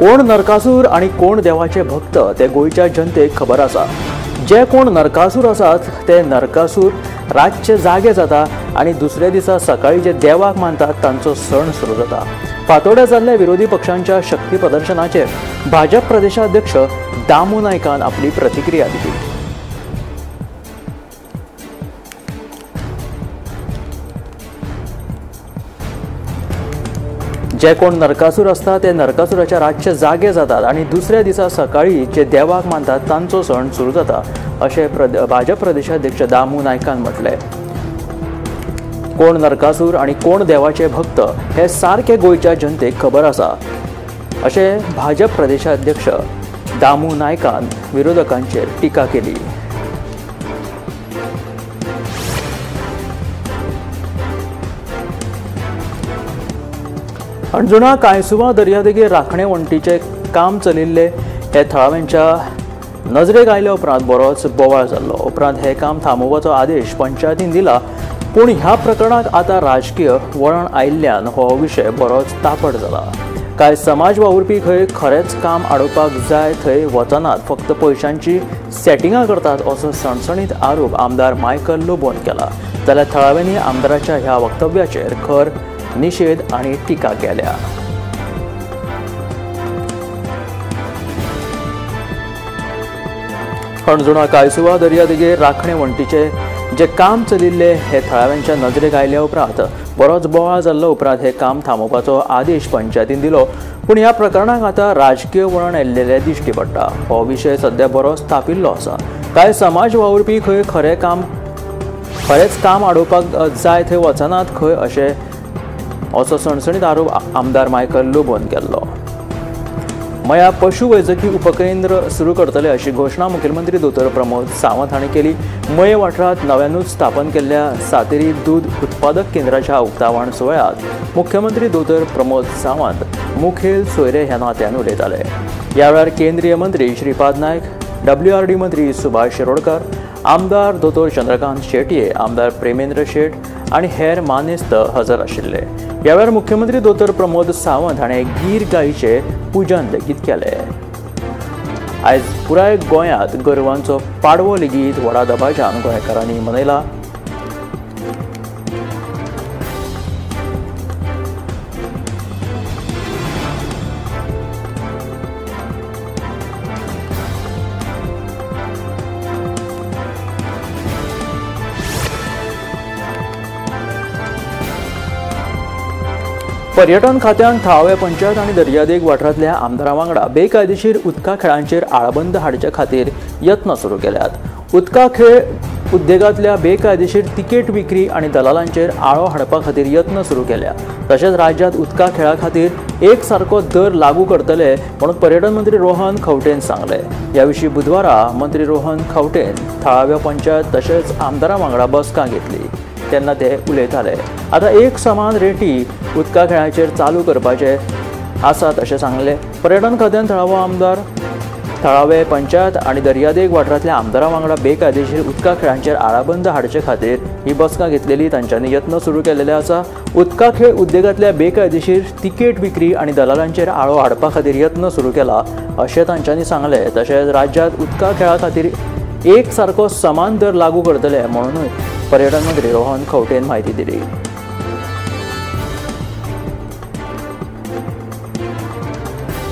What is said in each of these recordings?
कोण नरकासूर आनी कोण देवाचे भक्त ते गोंयच्या जनतेक खबर आसा। जे कोण नरकासूर आसात ते नरकासूर रातचे जागे जाता आनी दुसऱ्या दिसा सकाळी जे देवाक मानतात तांचो सण सुरू जाता। फातोड्या जाल्ल्या विरोधी पक्षांच्या शक्ती प्रदर्शनाचेर भाजप प्रदेशाध्यक्ष दामू नायकान आपली प्रतिक्रिया दिली। जे कोण नरकासूर आसता ते नरकासुराच्या रातचे जागे जातात आनी दुसऱ्या दिसा सकाळी जे देवाक मानतात तांचो सण सुरू जाता अशें भाजप प्रदेशाध्यक्ष दामू नायकान म्हटलें। कोण नरकासूर आनी कोण देवाचे भक्त हे सारके गोंयच्या जनतेक खबर आसा अशें भाजप प्रदेशाध्यक्ष दामू नायकान विरोधकांचेर टिका केली। अंजुणा कांयसुवा दर्यादेगेर राखणे वण्टीचें काम चलिल्लें हे थळाव्यांच्या नजरेक आयल्या उपरांत बरोच बोवाळ जाल्लो। उपरांत हें काम थांबोवपाचो आदेश पंचायतीन दिला, पूण ह्या प्रकरणाक आतां राजकीय वळण आयिल्ल्यान हो विशय बरोच तापट जाला। कांय समाज वावुरपी खंय खरेंच काम आडोवपाक जाय थंय वचनात, फक्त पयशांची सेटिंगां करतात असो सणसणीत आरोप आमदार मायकल लोबोन केला। जाल्यार थळाव्यांनी आमदाराच्या ह्या वक्तव्याचेर खर निषेध आणि टीका केल्या। हणजुणा कांयसुवा दर्यादेगेर राखणे वण्टीचे जे काम चलिल्ले हे थळाव्यांच्या नजरेक आयल्या उपरांत बरोच बोवाळ जाल्लो। उपरांत हे काम थांबोवपाचो आदेश पंचायतीन दिलो, पूण ह्या प्रकरणाक आतां राजकीय वळण आयिल्लें दिश्टी पडटा। हो विशय सद्या बरोच तापिल्लो आसा। कांय समाज वावुरपी खंय खरेंच काम आडोवपाक जाय थंय वचनात खंय अशें असो सणसणीत आरोप आमदार मायकल लोबोन केल्लो। मया पशुवैजकी उपकेंद्र सुरू करतले अशी घोशणा मुखेलमंत्री दोतोर प्रमोद सावंत हांणी केली। मये वाठारांत नव्यानूच स्थापन केल्ल्या सातेरी दूद उत्पादक केंद्राच्या उक्तावण सुवाळ्यांत मुख्यमंत्री दोतोर प्रमोद सावंत मुखेल सोयरे ह्या नात्यान उलयताले। ह्या वेळार केंद्रीय मंत्री श्रीपाद नायक, WRD मंत्री सुभाष शिरोडकर, आमदार दोतोर चंद्रकांत शेटये, आमदार प्रेमेंद्र शेट आनी हेर मानेस्त हजर आशिल्ले। ह्या वेळार मुख्यमंत्री दोतोर प्रमोद सावंत हाणें गीर गायचें पुजन लेगीत केलें। आयज पुराय गोंयांत गोरवांचो पाडवो लेगीत व्हडा दबाज्यान गोंयकारांनी मनयला। पर्यटन खात्यान थळावे पंचायत आनी दर्यादेग वाठारांतल्या आमदारां वांगडा बेकायदेशीर उदका खेळांचेर आळाबंद हाडचे खातीर यत्न सुरू केल्यात। उदका खेळ उद्देगांतल्या बेकायदेशीर तिकेट विक्री आनी दलालांचेर आळो हाडपा खातीर यत्न सुरू केल्या। तशेंच राज्यांत उदका खेळा खातीर एक सारको दर लागू करतले म्हणून पर्यटन मंत्री रोहन खंवटेन सांगलें। ह्या विशीं बुधवारा मंत्री रोहन खंवटेन थळाव्या पंचायत तशेंच आमदारां वांगडा बसका घेतली तेन्ना ते उलयताले। आतां एक समान रेटी उदका खेळाचेर चालू करपाचे आसात अशें सांगलें। पर्यटन खात्यान थळावो आमदार, थळावे पंचायत आनी दर्यादेग वाठारांतल्या आमदारां वांगडा बेकायदेशीर उदका खेळांचेर आळाबंद हाडचे खातीर ही बसका घेतलेली। तांच्यांनी यत्न सुरू केलेले आसा। उदका खेळ उद्देगांतल्या बेकायदेशीर तिकेट विक्री आनी दलालांचेर आळो हाडपा खातीर यत्न सुरू केला अशें तांच्यांनी सांगलें। तशेंच राज्यांत उदका खेळा खातीर एक सारको समान दर लागू करतले म्हणूनय पर्यटन मंत्री रोहन खंवटेन म्हायती दिली।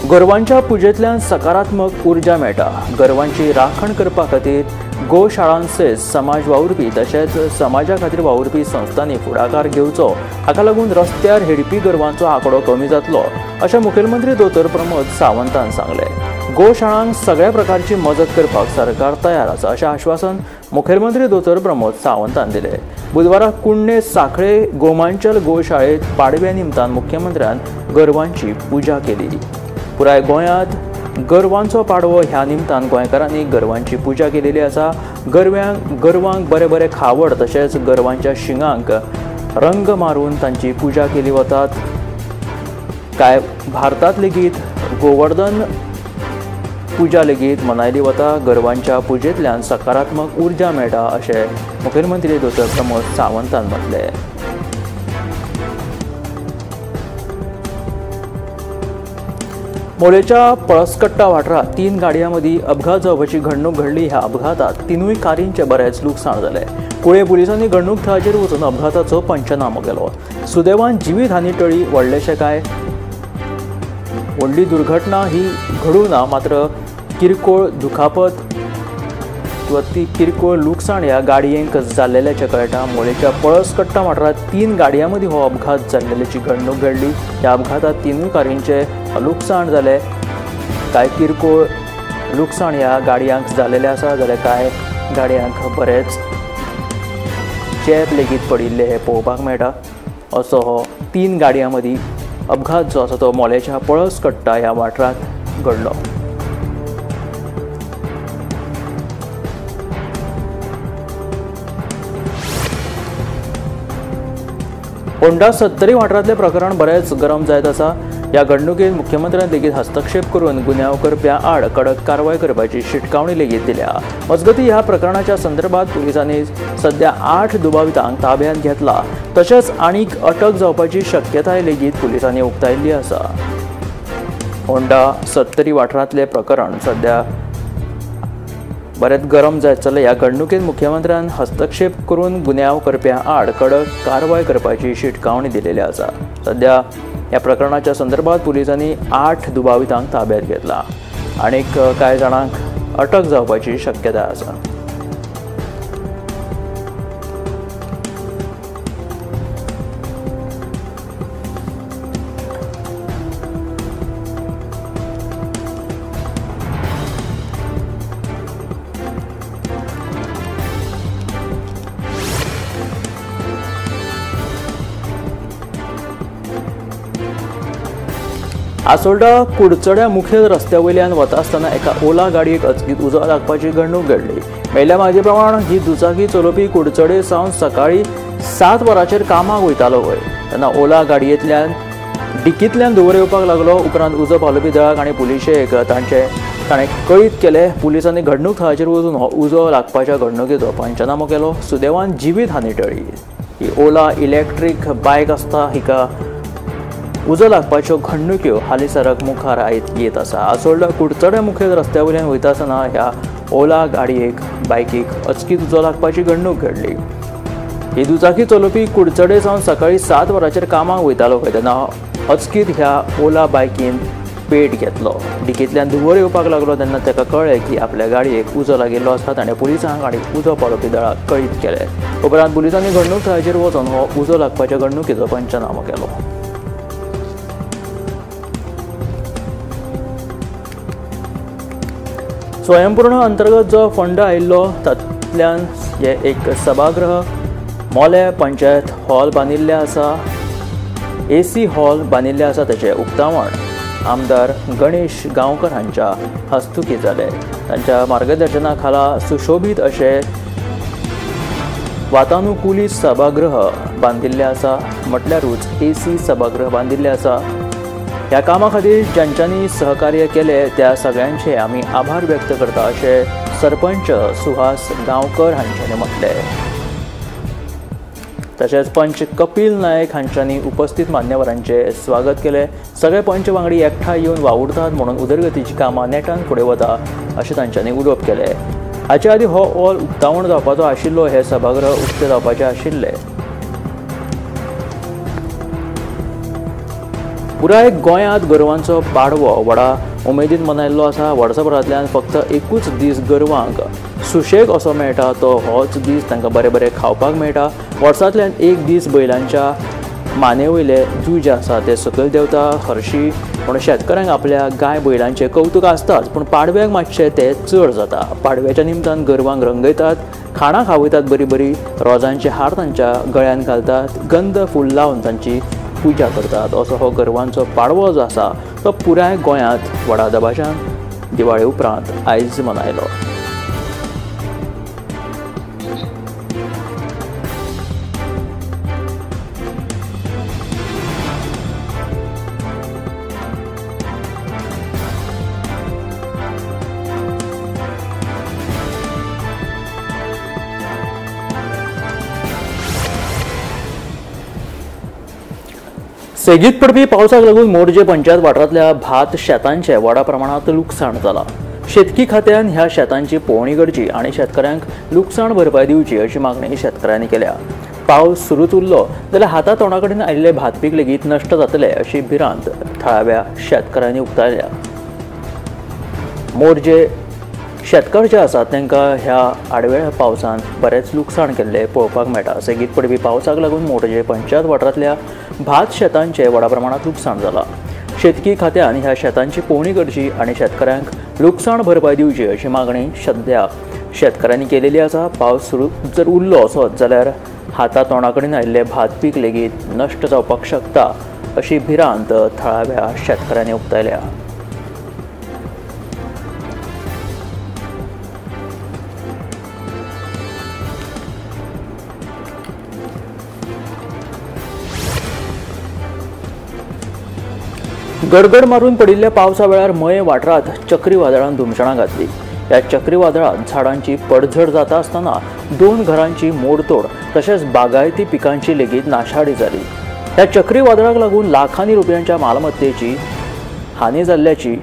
गोरवांच्या पुजेंतल्यान सकारात्मक उर्जा मेळटा। गोरवांची राखण करपा खातीर गोशाळांसयत समाज वावुरपी तशेंच समाजा खातीर वावुरपी संस्थांनी फुडाकार घेवचो। हाका लागून रस्त्यार हेडपी गोरवांचो आंकडो कमी जातलो अशें मुखेलमंत्री दोतोर प्रमोद सावंतान सांगलें। गोशाळांक सगळ्या प्रकारची मजत करपाक सरकार तयार आसा अशें आश्वासन मुखेलमंत्री दोतोर प्रमोद सावंतान दिलें। बुधवारा कुडणे सांखळे गोमांचल गोशाळेंत पाडव्या निमतान मुख्यमंत्र्यान गोरवांची पुजा केली। पुराय गोंयांत गोरवांचो पाडवो ह्या निमतान गोंयकारांनी गोरवांची पुजा केलेली आसा। गोरवांक बरे बरे खावड तशेंच गोरवांच्या शिंगांक रंग मारून तांची पुजा केली वतात। कांय भारतांत लेगीत गोवर्धन पुजा लेगीत मनयली वता। गोरवांच्या पुजेंतल्यान सकारात्मक उर्जा मेळटा अशें मुखेलमंत्री दोतोर प्रमोद सावंतान म्हटलें। मोलेच्या पळसकट्टा वाठारांत 3 गाडयां मदीं अपघात जावपाची घडणूक घडली. ह्या अपघातात 3 कारींचें बरेंच लुकसाण जालें. कुळे पुलिसांनी घडणूक थळाचेर वचून अपघाताचो पंचनामो केलो. सुदैवान जिवीत हानी टळी. व्हडलेशें काय व्हडली दुर्घटना ही घडूं ना, मात्र किरकोळ दुखापत किंवा ती किरकोळ लुकसाण ह्या गाडयेंक जाल्लेल्याचें कळटा. मोलेच्या पळसकट्टा वाठारांत 3 गाडयां मदीं हो अपघात जाल्लेल्याची घडणूक घडली. ह्या अपघातात 3 कारींचें लुकसाण जालें. कांय किरकोळ लुकसाण ह्या गाडयांक जाल्लेलें आसा, जाल्यार कांय गाडयांक बरेंच चेप लेगीत पडिल्ले हें पळोवपाक मेळटा. असो हो 3 गाडयां मदीं अपघात जो आसा तो मोलेच्या पळसकट्टा ह्या वाठारांत घडलो. होंडा सत्तरी वाठारांतलें प्रकरण बरेंच गरम जायत आसा. ह्या घडणुकेत मुख्यमंत्र्यान लेगीत हस्तक्षेप करून गुन्यांव करप्यां आड कडक कारवाय करपाची शिटकावणी लेगीत दिल्या. मजगतीं ह्या प्रकरणाच्या संदर्भात पुलिसांनी सध्या 8 दुबावितांक ताब्यांत घेतला. तशेंच आनीक अटक जावपाची शक्यताय लेगीत पुलिसांनी उक्तायिल्ली आसा. होंडा सत्तरी वाठारांतलें प्रकरण सध्या बरेंच गरम जायत चल्लें. ह्या घडणुकेत मुख्यमंत्र्यान हस्तक्षेप करून गुन्यांव करप्यां आड कडक कारवाय करपाची शिटकावणी दिलेली आसा. सध्या ह्या प्रकरणाच्या संदर्भात पुलिसांनी 8 दुबावितांक ताब्यात घेतला आनीक कांय जाणांक अटक जावपाची शक्यताय आसा. आसोल्डा कुडचड्या मुखेल रस्त्या वयल्यान वता आसतना एका ओला गाडयेक अचकीत उजो लागपाची घडणूक घडली. मेळिल्ल्या म्हायती प्रमाण ही दुचाकी चलोवपी कुडचडे सावन सकाळी 7 वरांचेर कामाक वयतालो वय तेन्ना ओला गाडयेंतल्यान डिकींतल्यान धुंवर येवपाक लागलो. उपरांत उजो पालोवपी दळाक आनी पुलिशेक ताणें कळीत केलें. पुलिसांनी घडणूक थळाचेर वचून हो उजो लागपाच्या घडणुकेचो पंचनामो केलो. सुदैवान जिवीत हानी टळ्ळी. ही ओला इलेक्ट्रीक बायक आसता, हिका उजो लागपाच्यो घडणुक्यो हालींसराक मुखार येत आसा. आसोल्डा कुडचड्या मुखेल रस्त्या वयल्यान वयता आसतना ह्या ओला गाडयेक बायकीक अचकीत उजो लागपाची घडणूक घडली. ही दुचाकी चलोवपी कुडचडे सावन सकाळी 7 वरांचेर कामाक वयतालो खंय तेन्ना अचकीत ह्या ओला बायकीन पेट घेतलो. डिकींतल्यान धुंवर येवपाक लागलो तेन्ना ताका कळ्ळें की आपल्या गाडयेक उजो लागिल्लो आसा. ताणें पुलिसांक आनी उजो पालोवपी दळाक कळीत केलें. उपरांत पुलिसांनी घडणूक थळाचेर वचून हो उजो लागपाच्या घडणुकेचो पंचनामो केलो. स्वयंपूर्ण अंतर्गत जो फंड आयिल्लो तातूंतल्यान हे एक सभागृह मोले पंचायत हॉल बांदिल्लें आसा, एसी हॉल बांदिल्लें आसा. ताचें उक्तावण आमदार गणेश गांवकर हांच्या हस्तुकीं जालें. तांच्या मार्गदर्शना खाला सुशोभीत अशें वातानुकूलित सभागृह बांदिल्लें आसा, म्हटल्यारूच एसी सभागृह बांदिल्लें आसा. ह्या कामा खातीर ज्यांच्यांनी सहकार्य केलें त्या सगळ्यांचे आमी आभार व्यक्त करता अशें सरपंच सुहास गांवकर हांच्यांनी म्हटलें. तशेंच पंच कपील नायक हांच्यांनी उपस्थित मान्यवरांचें स्वागत केलें. सगळे पंच वांगडी एकठांय येवन वावुरतात म्हणून उदरगतीची कामां नेटान फुडें वता अशें तांच्यांनी उलोवप केलें. हाचे आदीं हो हॉल उक्तावण जावपाचो आशिल्लो. हें सभागृह उक्तें जावपाचें आशिल्लें. पुराय गोंयांत गोरवांचो पाडवो व्हडा उमेदीन मनयल्लो आसा. वर्सभरांतल्यान फक्त एकूच दीस गोरवांक सुशेग असो मेळटा तो होच दीस. तांकां बरें बरें खावपाक मेळटा. वर्सांतल्यान एक दीस बैलांच्या माने वयले जूं जे आसा ते सकयल देंवता. हरशीं पूण शेतकऱ्यांक आपल्या गाय बैलांचें कवतूक आसताच, पूण पाडव्याक मातशें तें चड जाता. पाडव्याच्या निमतान गोरवांक रंगयतात, खाणां खावयतात, बरीं बरीं रोजांचे हार तांच्या गळ्यांत घालतात, गंध फूल लावन तांची पुजा करतात. असो हो गोरवांचो पाडवो जो आसा तो पुराय गोंयांत व्हडा दबाज्यान दिवाळे उपरांत आयज मनयलो. सेगीत पडपी पावसाक लागून मोरजे पंचायत वाठारांतल्या भात शेतांचे व्हडा प्रमाणांत लुकसाण जालां। शेतकी खात्यान ह्या शेतांची पळोवणी करची आनी शेतकऱ्यांक लुकसाण भरपाय दिवची अशी मागणी शेतकऱ्यांनी केल्या। पावस सुरूच उरलो जाल्यार हाता तोंडा कडेन आयिल्ले भात पीक लेगीत नश्ट जातले अशी भिरांत थळाव्या शेतकऱ्यांनी उक्तायल्या। मोरजे शेतकार जे आसात तांकां ह्या आडवेळ्या पावसान बरेंच लुकसाण केल्लें पळोवपाक मेळटा। सेगीत पडपी पावसाक लागून मोरजे पंचायत वाठारांतल्या भात शेतांचें व्हडा प्रमाणांत लुकसाण जालां। शेतकी खात्यान ह्या शेतांची पळोवणी करची आनी शेतकऱ्यांक लुकसाण भरपाय दिवची अशी मागणी सध्या शेतकऱ्यांनी केलेली आसा। पावस सुरू जर उरलो असोच जाल्यार हाता तोंडा कडेन आयिल्लें भात पीक लेगीत नश्ट जावपाक शकता अशी भिरांत थळाव्या शेतकऱ्यांनी उक्तायल्या। गडगड मारून पडिल्ल्या पावसा वेळार मये वाठारांत चक्रीवादळान धुमशणां घातली। ह्या चक्रीवादळांत झाडांची पडझड जाता आसतना 2 घरांची मोडतोड तशेंच बागायती पिकांची लेगीत नाशाडी जाली। ह्या चक्रीवादळाक लागून लाखांनी रुपयांच्या मालमत्तेची हानी जाल्ल्याची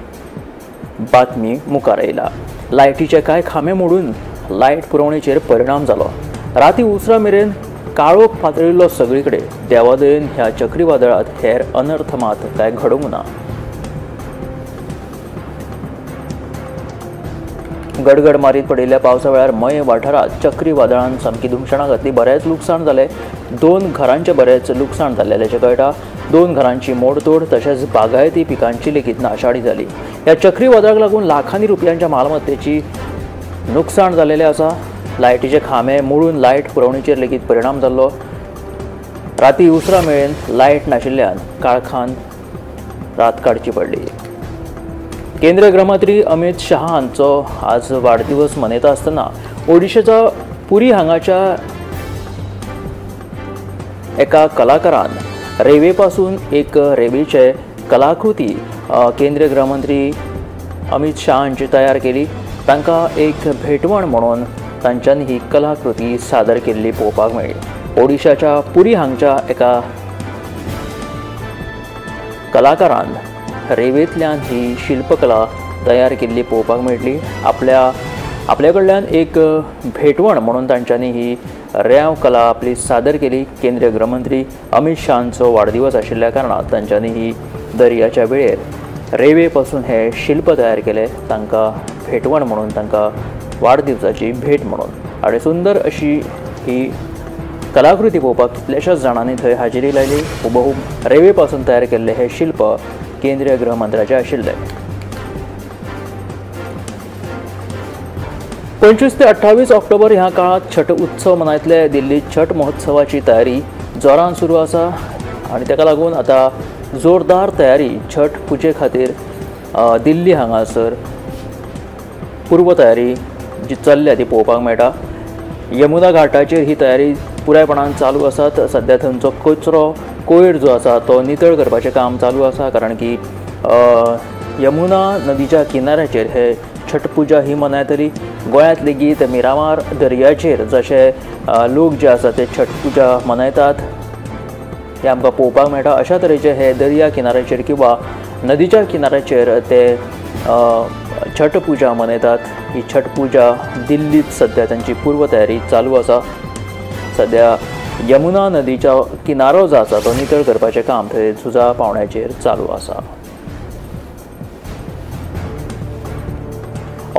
बातमी मुखार आयला। लायटीचे कांय खांबे मोडून लायट पुरवणेचेर परिणाम जालो। राती उसरां मेरेन काळोख पातळिल्लो सगळी कडेन। देवादयेन ह्या चक्रीवादळांत हेर अनर्थ मात कांय घडूंक ना। गडगड मारीत पडिल्ल्या पावसा वेळार मये वाठारांत चक्रीवादळान सामकी धुमशणां घातली। बरेंच लुकसाण जालें। 2 घरांचें बरेंच लुकसाण जाल्ल्याचें कळटा। 2 घरांची मोडतोड तशेंच बागायती पिकांची लेगीत नाशाडी जाली। ह्या चक्रीवादळाक लागून लाखांनी रुपयांच्या मालमत्तेची नुकसाण जालेलें आसा। लायटीचे खांबे मोडून लायट पुरवणेचेर लेगीत परिणाम जाल्लो। राती उसरां मेरेन लायट नाशिल्ल्यान काळखान रात काडची पडली। केंद्रीय गृहमंत्री अमित शहा हांचो आज वाडदिवस मनयता आसतना ओडिशेचो पुरी हांगाच्या एका कलाकारान रेवेपासून एक रेवेचे कलाकृती केंद्रीय गृहमंत्री अमित शहा हांची तयार केली। तांकां एक भेटवण म्हणून तांच्यांनी ही कलाकृती सादर केल्ली पळोवपाक मेळ्ळी। ओडिशाच्या पुरी हांगच्या एका कलाकारान रेवेंतल्यान ही शिल्पकला तयार केल्ली पळोवपाक मेळटली। आपल्या कडल्यान एक भेटवण म्हणून तांच्यांनी ही रेंव कला आपली सादर केली। केंद्रीय गृहमंत्री अमित शहांचो वाडदिवस आशिल्ल्या कारणान तांच्यांनी ही दर्याच्या वेळेर रेवे पासून हे शिल्प तयार केले। तांकां भेटवण म्हणून, तांकां वाडदिवसाची भेट म्हणून। आनी सुंदर अशी ही कलाकृती पळोवपाक कितल्याशाच जाणांनी थंय हाजेरी लायली। हुबहूब रेवे पासून तयार केल्लें हें शिल्प केंद्रीय गृहमंत्र्याचें आशिल्लें। 25 ते 28 ऑक्टोबर ह्या काळांत छठ उत्सव मनयतले। दिल्लीत छठ महोत्सवाची तयारी जोरान सुरू आसा आनी ताका लागून आतां जोरदार तयारी छठ पुजे खातीर दिल्ली हांगासर पूर्व तयारी जी चल्ल्या ती पळोवपाक मेळटा। यमुना घाटाचेर ही तयारी पुरायपणान चालू आसात। सद्या थंयचो कचरो कोयर जो आसा तो नितळ करपाचें काम चालू आसा, कारण की यमुना नदीच्या किनाऱ्याचेर हे छठ पुजा ही मनयतली। गोंयांत लेगीत मिरामार दर्याचेर जशे लोक जे आसा ते छठ पुजा मनयतात हें आमकां पळोवपाक मेळटा। अशा तरेचे हे दर्या किनाऱ्याचेर किंवा नदीच्या किनाऱ्याचेर ते छठ पुजा मनयतात। ही छठ पुजा दिल्लीत सद्या तांची पूर्व तयारी चालू आसा। सद्या यमुना नदीच्या किनारो जो आसा तो नितळ करपाचें काम थंय झुजा पावण्याचेर चालू आसा।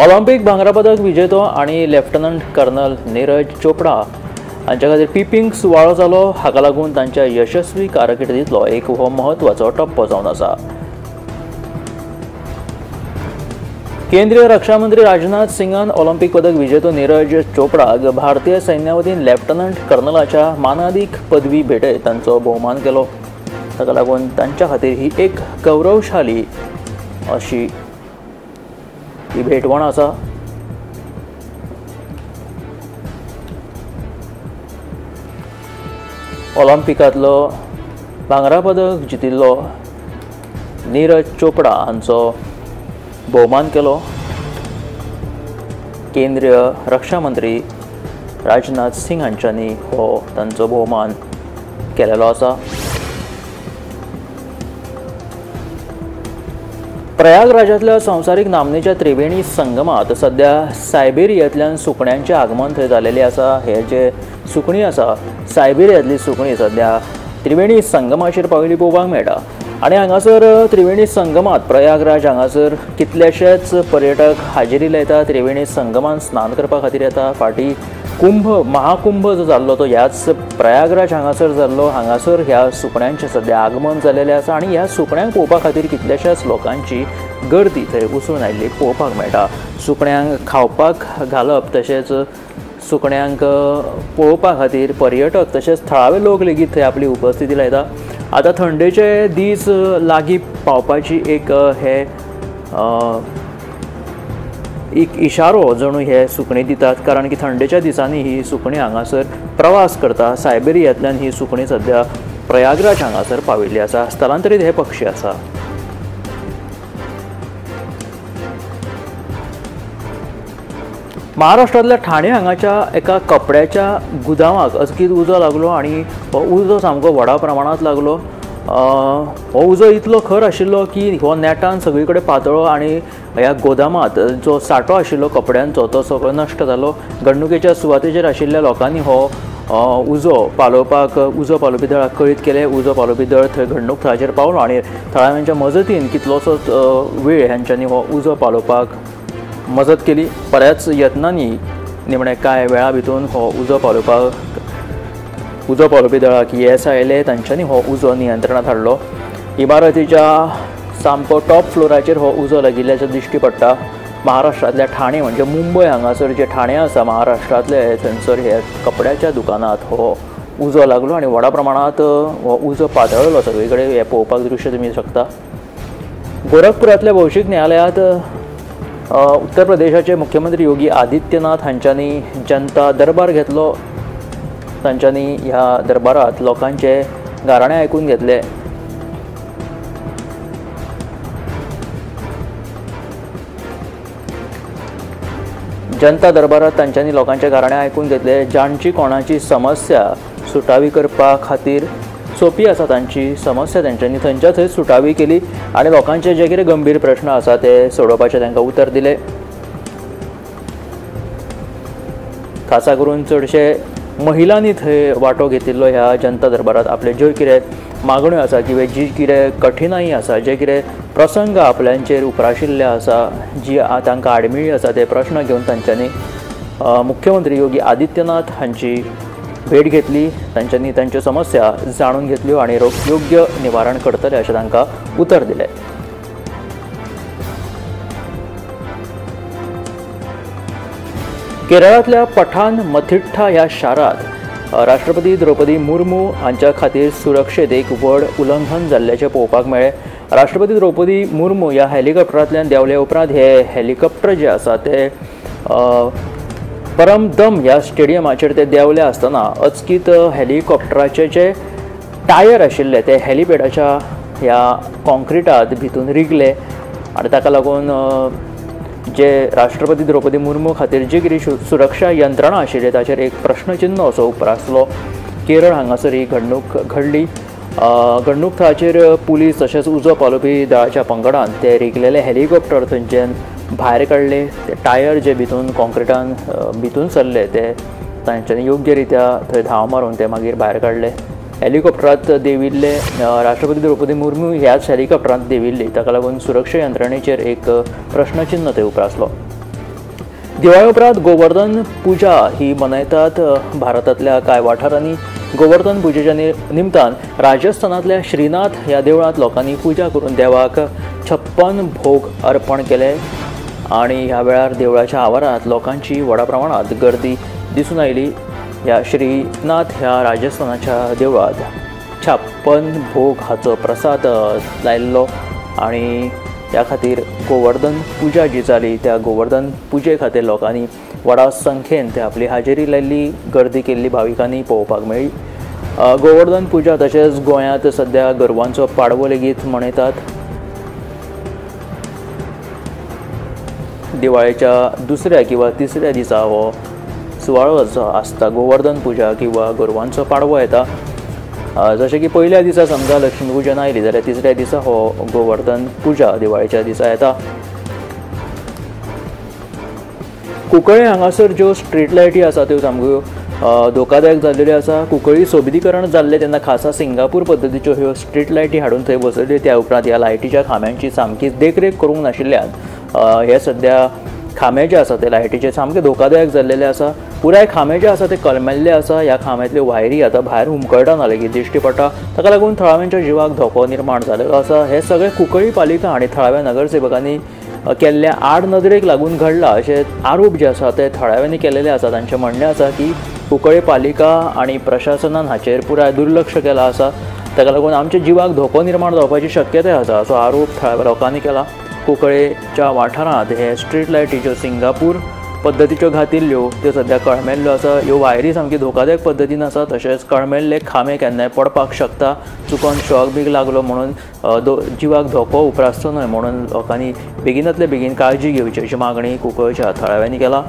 ऑलिम्पिक भांगरा पदक विजेतो आनी लेफ्टनंट कर्नल नीरज चोपडा हांच्या खातीर पिपिंग सुवाळो जालो। हाका लागून तांच्या यशस्वी कारकिर्दींतलो एक हो म्हत्वाचो टप्पो जावन आसा। केंद्रीय रक्षा मंत्री राजनाथ सिंगान ऑलिम्पिक पदक विजेतो नीरज चोपडाक भारतीय सैन्या वतीन लेफ्टनंट कर्नलाच्या मानादीक पदवी भेटयत तांचो भोवमान केलो। ताका लागून तांच्या खातीर ही एक गौरवशाली अशी ही भेटवण आसा। ऑलिम्पिकांतलो भांगरा पदक जितिल्लो नीरज चोपडा हांचो भोवमान केलो। केंद्रीय रक्षा मंत्री राजनाथ सिंग हांच्यांनी हो तांचो भोवमान केलेलो आसा। प्रयागराजांतल्या संवसारीक नामनेच्या त्रिवेणी संगमात सध्या सायबेरियांतल्यान सुकण्यांचें आगमन थंय जालेलें आसा. हे जे सुकणीं आसा सायबेरियांतली सुकणीं सध्या त्रिवेणी संगमाचेर पाविल्ली पळोवपाक मेळटा आनी हांगासर त्रिवेणी संगमात प्रयागराज हांगासर कितलेशेच पर्यटक हाजेरी लायता. त्रिवेणी संगमान स्नान करपा खातीर येता. फाटीं कुंभ महाकुंभ जो जाल्लो तो ह्याच प्रयागराज हांगासर जाल्लो. हांगासर ह्या सुकण्यांचें सद्या आगमन जालेलें आसा आनी ह्या सुकण्यांक पळोवपा खातीर कितल्याशाच लोकांची गर्दी थंय उसळून आयिल्ली पळोवपाक मेळटा. सुकण्यांक खावपाक घालप तशेंच सुकण्यांक पळोवपा खातीर पर्यटक तशेंच थळावे लोक लेगीत थंय आपली उपस्थिती लायता. आतां थंडेचे दीस लागीं पावपाची एक हे एक इशारो जणू हे सुकणीं दितात, कारण की थंडेच्या दिसांनी ही सुकणीं हांगासर प्रवास करता. सायबेरियांतल्यान ही सुकणीं सद्या प्रयागराज हांगासर पाविल्ली आसा. स्थलांतरीत हे पक्षी आसा. महाराष्ट्रांतल्या ठाणे हांगाच्या एका कपड्याच्या गुदांवाक अचकीत उजो लागलो आनी हो उजो सामको व्हडा प्रमाणांत लागलो. हो उजो इतलो खर आशिल्लो की हो नेटान सगळी कडेन पातळ्ळो आनी ह्या गोदामांत जो सांठो आशिल्लो कपड्यांचो तो सगळो नश्ट जालो. घडणुकेच्या सुवातेचेर आशिल्ल्या लोकांनी हो उजो पालोवपाक उजो पालोवपी दळाक कळीत केलें. उजो पालोवपी दळ थंय घडणूक थळाचेर पावलो आनी थळाव्यांच्या मजतीन कितलोसोच वेळ ह्यांच्यांनी हो उजो पालोवपाक मजत केली. बऱ्याच यत्नांनी निमणे कांय वेळा भितर हो उजो पालोवपाक उजो पालोवपी दळाक येस आयलें. तांच्यांनी हो उजो नियंत्रणांत हाडलो. इमारतीच्या सामको टॉप फ्लोराचेर हो उजो लागिल्ल्याचें दिश्टी पडटा. महाराष्ट्रांतल्या ठाणे म्हणजे मुंबय हांगासर जे ठाणे आसा महाराष्ट्रांतले थंयसर हे कपड्याच्या दुकानांत हो उजो लागलो आनी व्हडा प्रमाणांत हो उजो पातळ्ळो सगळे कडेन. हें पळोवपाक दृश्य तुमी शकता. गोरखपुरांतल्या भौशीक न्यायालयांत उत्तर प्रदेशाचे मुख्यमंत्री योगी आदित्यनाथ हांच्यांनी जनता दरबार घेतलो. तांच्यांनी ह्या दरबारांत लोकांचे गाराणे आयकून घेतले. जनता दरबारांत तांच्यांनी लोकांचे गाराणे आयकून घेतले. जांची कोणाची समस्या सुटावी करपा खातीर सोंपी आसा तांची समस्या तांच्यांनी थंयच्या थंय सुटावी केली आनी लोकांचे जे कितें गंभीर प्रश्न आसा ते सोडोवपाचें तांकां उतर दिलें. खासा करून चडशे महिलांनी थंय वांटो घेतिल्लो ह्या जनता दरबारांत. आपले ज्यो कितें मागण्यो आसा किंवा जी कितें कठिनाई आसा, जे कितें प्रसंग आपल्यांचेर उप्राशिल्ले आसा, जी तांकां आडमेळी आसा ते प्रश्न घेवन तांच्यांनी मुख्यमंत्री योगी आदित्यनाथ हांची भेट घेतली. तांच्यांनी तांच्यो समस्या जाणून घेतल्यो आनी योग्य निवारण करतले अशें तांकां उतर दिलें. केरळांतल्या पठान मथिट्ठा ह्या शारांत राष्ट्रपती द्रौपदी मुर्मू हांच्या खातीर सुरक्षेत एक व्हड उल्लंघन जाल्ल्याचें पळोवपाक मेळ्ळें. राष्ट्रपती द्रौपदी मुर्मू ह्या हेलिकॉप्टरांतल्यान देंवले उपरांत हे हेलिकॉप्टर जे आसा ते परमदम ह्या स्टेडियमाचेर ते देंवले आसतना अचकीत हेलिकॉप्टराचे जे टायर आशिल्ले ते हेलिपॅडाच्या ह्या कॉन्क्रिटांत भितून रिगले आनी ताका लागून जे राष्ट्रपती द्रौपदी मुर्मू खातीर जी कितें सुरक्षा यंत्रणा आशिल्ली ताचेर एक प्रश्नचिन्न असो उप्रासलो. केरळ हांगासर ही घडणूक घडली. घडणूक थळाचेर पुलीस तशेंच उजो पालोवपी दळाच्या पंगडान ते रिगलेले हेलिकॉप्टर थंयच्यान भायर काडले. ते टायर जे भितून कॉन्क्रिटान भितून सरले ते तांच्यांनी योग्य रित्या थंय धांव मारून ते मागीर भायर काडले. हेलिकॉप्टरांत देंविल्ले राष्ट्रपती द्रौपदी मुर्मू ह्याच हेलिकॉप्टरांत देंविल्ली, ताका लागून सुरक्षा यंत्रणेचेर एक प्रश्नचिन्न थंय उप्रासलो. दिवाळे उपरांत गोवर्धन पुजा ही मनयतात. भारतांतल्या कांय वाठारांनी गोवर्धन पुजेच्या निमतान राजस्थानांतल्या श्रीनाथ ह्या देवळांत लोकांनी पुजा करून देवाक 56 भोग अर्पण केले आनी ह्या वेळार देवळाच्या आवारांत लोकांची व्हडा प्रमाणांत गर्दी दिसून आयली. ह्या श्रीनाथ ह्या राजस्थानाच्या देवळांत 56 भोग हाचो प्रसाद लायिल्लो आनी ह्या खातीर गोवर्धन पुजा जी जाली त्या गोवर्धन पुजे खातीर लोकांनी व्हडा संख्येन ते आपली हाजेरी लायिल्ली, गर्दी केल्ली भाविकांनी पळोवपाक मेळ्ळी. गोवर्धन पुजा तशेंच गोंयांत सद्या गोरवांचो पाडवो लेगीत मनयतात. दिवाळेच्या दुसऱ्या किंवा तिसऱ्या दिसा हो सुवाळो जो आसता गोवर्धन पुजा किंवा गोरवांचो पाडवो येता. जशें की पयल्या दिसा समजा लक्ष्मी पूजन आयली जाल्यार तिसऱ्या दिसा हो गोवर्धन पुजा दिवाळेच्या दिसा येता। कुंकळे हांगासर ज्यो स्ट्रीट लायटी आसा त्यो सामक्यो धोकादायक जाल्ल्यो आसा। कुंकळी सोबितीकरण जाल्लें तेन्ना खासा सिंगापूर पद्दतीच्यो ह्यो स्ट्रीट लायटी हाडून थंय बसयल्यो। त्या उपरांत ह्या लायटीच्या खांब्यांची सामकी देखरेख करूंक नाशिल्ल्यान हे सद्या खांबे जे आसा ते लायटीचे सामके धोकादायक जाल्लेले आसा। पुराय खांबे जे आसा ते कलमेल्ले आसा। ह्या खांब्यांतल्यो वायरी आतां भायर हुमकळटाना लेगीत दिश्टी पडटा। ताका लागून थळाव्यांच्या जिवाक धोको निर्माण जाल्लो आसा। हे सगळे कुंकळी पालिका आनी थळाव्या नगरसेवकांनी केल्ल्या आड नदरेक लागून घडला अशे आरोप जे आसा ते थळाव्यांनी केलेले आसा। तांचें म्हणणें आसा की कुंकळी पालिका आनी प्रशासनान हाचेर पुराय दुर्लक्ष केलां आसा। ताका लागून आमच्या जिवाक धोको निर्माण जावपाची शक्यताय आसा असो आरोप थळाव्या लोकांनी केला। कुंकळेच्या वाठारांत हे स्ट्रीट लायटी ज्यो सिंगापूर पद्दतीच्यो घातिल्ल्यो त्यो सद्या कळमेल्ल्यो आसा। ह्यो वायरी सामकी धोकादायक पद्दतीन आसा। तशेंच कळमेल्ले खांबे केन्नाय पडपाक शकता। चुकोन शॉक बीक लागलो म्हणून जिवाक धोको उप्रासचो न्हय म्हणून लोकांनी बेगिनातले बेगीन काळजी घेवची अशी मागणी कुंकळच्या थळाव्यांनी केला।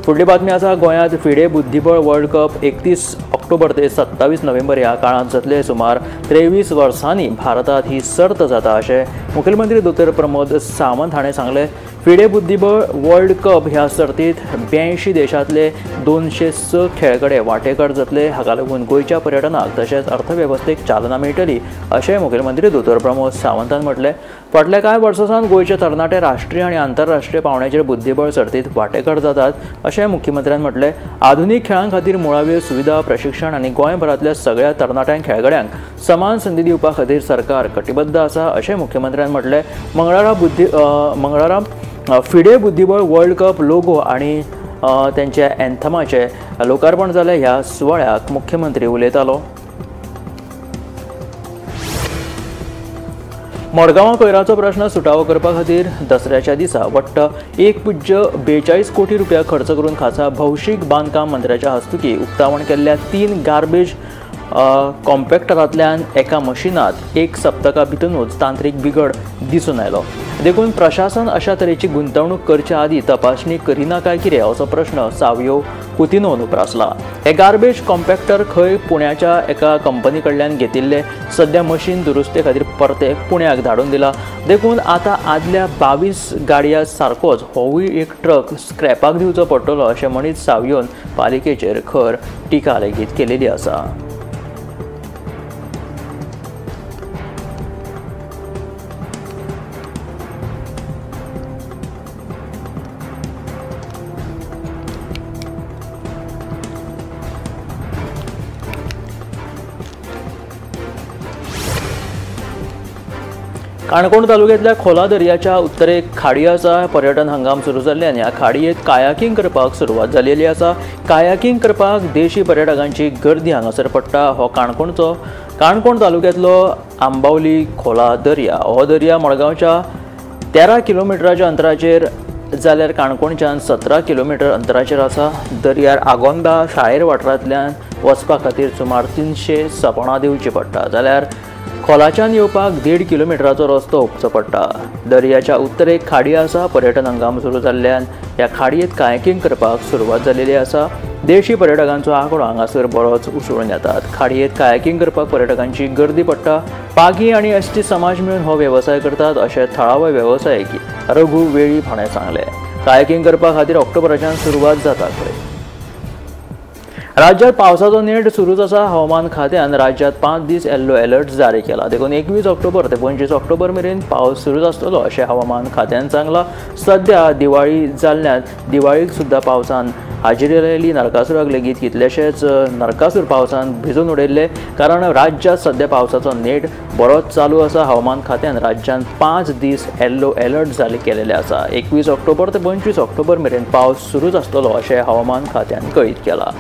फुडली बातमी आसा, गोंयांत फिडे बुद्धिबळ वर्ल्ड कप 31 ऑक्टोबर ते 27 नोव्हेंबर ह्या काळांत जातले। सुमार 23 वर्सांनी भारतांत ही सर्त जाता अशें मुखेलमंत्री दोतोर प्रमोद सावंत हाणें सांगलें। फिडे बुद्धिबळ वर्ल्ड कप ह्या सर्तींत 82 देशांतले 206 खेळगडे वांटेकार जातले। हाका लागून गोंयच्या पर्यटनाक तशेंच अर्थवेवस्थेक चालना मेळटली अशें मुखेलमंत्री दोतोर प्रमोद सावंतान म्हटलें। फाटल्या कांय वर्सां सावन गोंयचे तरणाटे राष्ट्रीय आनी आंतरराष्ट्रीय पांवड्याचेर बुद्धिबळ सर्तींत वांटेकार जातात अशें मुख्यमंत्र्यान म्हटलें। आधुनीक खेळां खातीर मुळाव्यो सुविधा, प्रशिक्षण आनी गोंयभरांतल्या सगळ्या तरणाट्यांक खेळगड्यांक समान संदी दिवपा खातीर सरकार कटिबद्ध आसा अशें मुख्यमंत्र्यान म्हटलें। मंगळारा फिडे बुद्धिबळ वर्ल्ड कप लोगो आनी तेंच्या एन्थमाचें लोकार्पण जालें। ह्या सुवाळ्याक मुख्यमंत्री उलयतालो। मडगांवां कोयराचो प्रश्न सुटावो करपा खातीर दसऱ्याच्या दिसा वट्ट 1.42 कोटी रुपया खर्च करून खासा भौशीक बांदकाम मंत्र्याच्या हस्तुकी उक्तावण केल्ल्या 3 गार्बेज कॉम्पॅक्टरांतल्यान एका मशिनांत 1 सप्तका भितरूच तांत्रीक बिगड दिसून आयलो। देखून प्रशासन अशा तरेची गुंतवणूक करच्या आदीं तपासणी करिना काय कितें असो प्रश्न सावयो कुतिनोन उप्रासला। हे गार्बेज कॉम्पॅक्टर खंय पुण्याच्या एका कंपनी कडल्यान घेतिल्ले, सद्या मशीन दुरुस्ते खातीर परते पुण्याक धाडून दिला। देखून आतां आदल्या 22 गाडयां सारकोच होवूय एक ट्रक स्क्रॅपाक दिवचो पडटलो अशें म्हणीत सावयोन पालिकेचेर खर टिका लेगीत केलेली आसा। काणकोण तालुक्यांतल्या खोला दर्याच्या उत्तरेक खाडी आसा। पर्यटन हंगाम सुरू जाल्ल्यान ह्या खाडयेंत कायाकिंग करपाक सुरवात जाल्ली आसा। कायाकिंग करपाक देशी पर्यटकांची गर्दी हांगासर पडटा। हो काणकोण तालुक्यांतलो आंबावली खोला दर्या हो दर्या मडगांवच्या 13 किलोमिटराच्या अंतराचेर जाल्यार काणकोणच्यान 17 किलोमिटर अंतराचेर आसा। दर्यार आगोंदा शाळेर वाठारांतल्यान वचपा खातीर सुमार 300 सपणां दिवची पडटा, जाल्यार खोलाच्यान येवपाक 1.5 किलोमिटराचो रस्तो हुपचो पडटा। दर्याच्या उत्तरेक खाडी आसा। पर्यटन हंगाम सुरू जाल्ल्यान ह्या खाडयेंत कायाकिंग करपाक सुरवात जाल्ली आसा। देशी पर्यटकांचो आंकडो हांगासर बरोच उसळून येतात। खाडयेंत कायाकिंग करपाक पर्यटकांची गर्दी पडटा। पागी आनी एसटी समाज मेळून हो वेवसाय करतात अशें थळावे वेवसायीक रघु वेळीप हाणें सांगलें। कायाकिंग करपा खातीर ऑक्टोबराच्यान सुरवात जाता खंय। राज्यात पावसाचो नेट सुरूच आसा। हवामान खात्यान राज्यात 5 दीस येल्लो अलर्ट जारी केला। देखून 21 ऑक्टोबर ते 25 ऑक्टोबर मेरेन पावस सुरूच आसतलो अशें हवामान खात्यान सांगलां। सद्या दिवाळी जाल्ल्यान दिवाळीक सुद्दां पावसान हाजेरी लायली। नरकासूराक लेगीत कितलेशेच नरकासूर पावसान भिजून उडयल्ले, कारण राज्यात सद्या पावसाचो नेट बरोच चालू आसा। हवामान खात्यान राज्यात 5 दीस येल्लो अलर्ट जारी केलेले आसा। 21 ऑक्टोबर ते 25 ऑक्टोबर मेरेन पावस सुरूच आसतलो अशें हवामान खात्यान कळीत केलां।